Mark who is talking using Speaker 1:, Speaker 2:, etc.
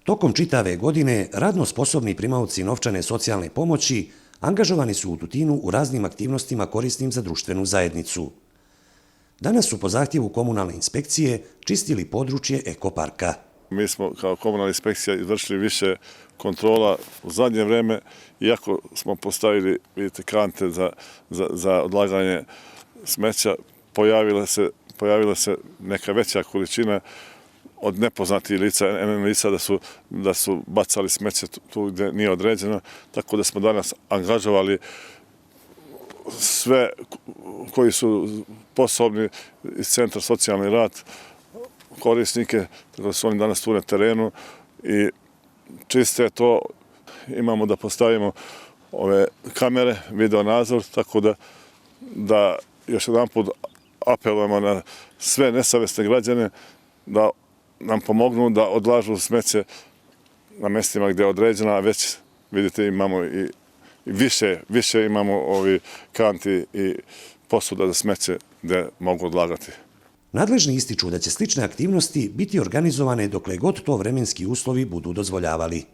Speaker 1: Tokom čitave godine radno sposobni primaoci novčane socijalne pomoći angažovani su u Tutinu u raznim aktivnostima korisnim za društvenu zajednicu. Danas su po zahtjevu komunalne inspekcije čistili područje ekoparka.
Speaker 2: Mi smo kao komunalna inspekcija izvršili više kontrola u zadnje vreme, iako smo postavili, vidite, kante za odlaganje smeća, pojavila se neka veća količina od nepoznatih lica, da su bacali smeće tu gdje nije određeno, tako da smo danas angažovali sve koji su sposobni iz Centra socijalni rad, korisnike, tako da su oni danas tu na terenu i čiste to. Imamo da postavimo ove kamere, video nadzor, tako da još jedan put apelujemo na sve nesavesne građane da nam pomognu da odlažu smeće na mjestima gdje je određena, a već vidite imamo i više imamo ovi kanti i posuda za smeće gdje mogu odlagati.
Speaker 1: Nadležni ističu da će slične aktivnosti biti organizovane dokle god to vremenski uslovi budu dozvoljavali.